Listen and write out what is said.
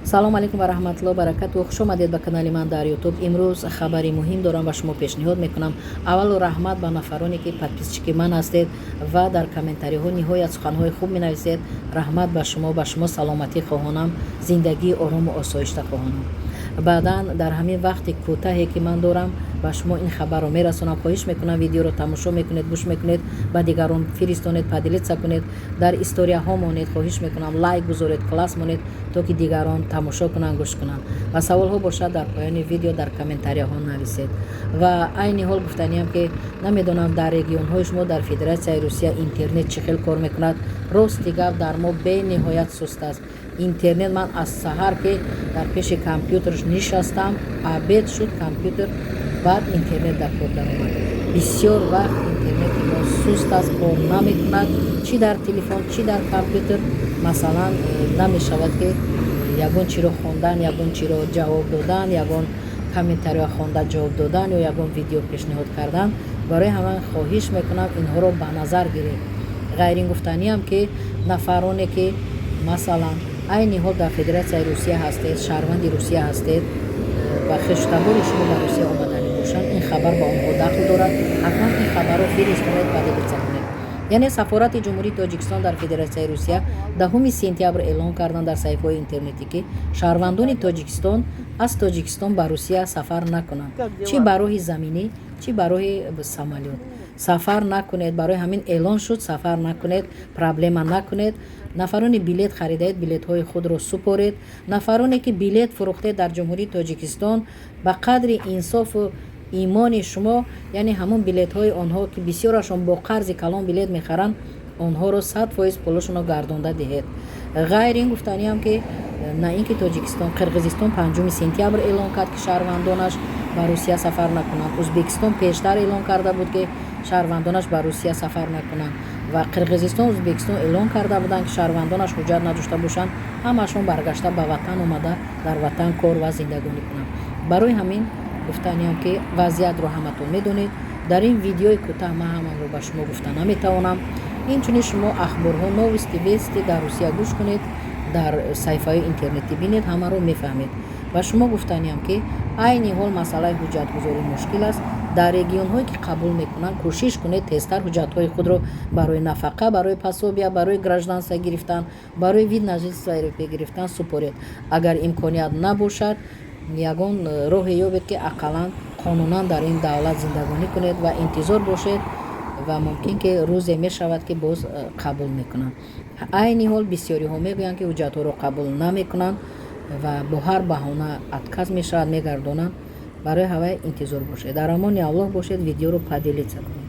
Салому алейкум ва раҳматулло баракату. Хуш омадед ба канали ман дар Ютуб. Имрӯз хабари муҳим дорам, ба шумо пешниҳод мекунам. Аввалу раҳмат ба нафароне, ки подписчики ман ҳастед ва дар комментариҳо ниҳоят суханҳои хуб менависед. Раҳмат ба шумо, ба шумо саломатӣ хоҳонам, зиндагии орому осоишта хоҳонам. Баъдан дар ҳамин вақти кӯтаҳе, ки ман дорам, ба шумо ин хабарро мерасонам. Хоҳиш мекунам, видеоро тамошо мекунед, гӯш мекунед, ба дигарон фиристонед, поделиться кунед, дар историяҳо монед. Хоҳиш мекунам, лайк гузоред, класс монед, то ки дигарон тамошо кунанд, гӯш кунанд. Ва саволҳо бошад, дар поёни видео дар комментарияҳо нависед. Ва айни ҳол гуфтаниям, ки намедонам, дар регионҳои шумо дар Федератсияи Русия интернет чӣ хел кор мекунад. Рости гап, дар мо бениҳоят суст аст интернет. Ман аз саҳар, ки дар пеши компютерш нишастам, обед шуд, компютер баъд интернет дар кор даромад. Бисёр вақт интернети мо суст аст, кор намекунад, чӣ дар телефон, чӣ дар компютер. Масалан, намешавад, ки ягон чиро хондан, ягон чиро ҷавоб додан, ягон комментариё хонда ҷавоб додан ё ягон видео пешниҳод кардан. Барои ҳамин хоҳиш мекунам, инҳоро ба назар гиред. Ғайр ин, гуфтаниам, ки нафароне, ки масалан, айни ҳол дар Федератсияи Русия ҳастед, шаҳрванди Русия ҳастед ва хештабори шумо ба Русия омаданӣ бошанд, ин хабар ба онҳо дахл дорад. Ҳатман ин хабарро фиристонед, поделиться кунед. Яъне сафорати Ҷумҳурии Тоҷикистон дар Федератсияи Русия 10 сентябр эълон карданд дар саҳифаҳои интернетӣ, ки шаҳрвандони Тоҷикистон аз Тоҷикистон ба Русия сафар накунанд, чӣ ба роҳи заминӣ, чӣ ба роҳи самолёт сафар накунед. Барои ҳамин эълон шуд: сафар накунед, проблема накунед. Нафароне билет харидаед, билетҳои худро супоред. Нафароне, ки билет фурӯхтед дар Ҷумҳурии Тоҷикистон, ба қадри инсофу имони шумо, яъне ҳамон билетҳои онҳо, ки бисёрашон бо қарзи калон билет мехаранд, онҳоро 100% пулашонро гардонда диҳед. Ғайр ин, гуфтаниам, ки на ин ки Тоҷикистон, Қирғизистон 5 сентябр эълон кард, ки шаҳрвандонаш ба Русия сафар накунанд. Ӯзбекистон пештар эълон карда буд, ки шаҳрвандонаш ба Русия сафар накунанд. Ва Қирғизистон, Ӯзбекистон эълон карда буданд, ки шаҳрвандонаш ҳуҷҷат надошта бошанд, ҳамашон баргашта ба ватан омада, дар ватан кор ва зиндагонӣ кунанд. Барои ҳамин гуфтаниам, ки вазъиятро ҳаматон медонед. Дар ин видеои кӯтаҳ ман ҳамаро ба шумо гуфта наметавонам. Инчунин шумо ахборҳо, новости, вести дар Русия гӯш кунед, дар саҳифаҳои интернетӣ бинед, ҳамаро мефаҳмед. Ба шумо гуфтаниам, ки айни ҳол масъалаи ҳуҷҷатгузорӣ мушкил аст. Дар регионҳое, ки қабул мекунанд, кӯшиш кунед, тезтар ҳуҷҷатҳои худро барои нафақа, барои пособия, барои гражданство гирифтан, барои вид на жительство РФ гирифтан супоред. Агар имконият набошад, ягон роҳе ёбед, ки ақаллан қонунан дар ин давлат зиндагонӣ кунед ва интизор бошед. Ва мумкин, ки рӯзе мешавад, ки боз қабул мекунанд. Айни ҳол бисёриҳо мегӯянд, ки ҳуҷҷатҳоро қабул намекунанд ва бо ҳар баҳона отказ мешавад, мегардонанд. Барои ҳавай интизор бошед. Дар амони Аллоҳ бошед. Видеоро поделиться кунед.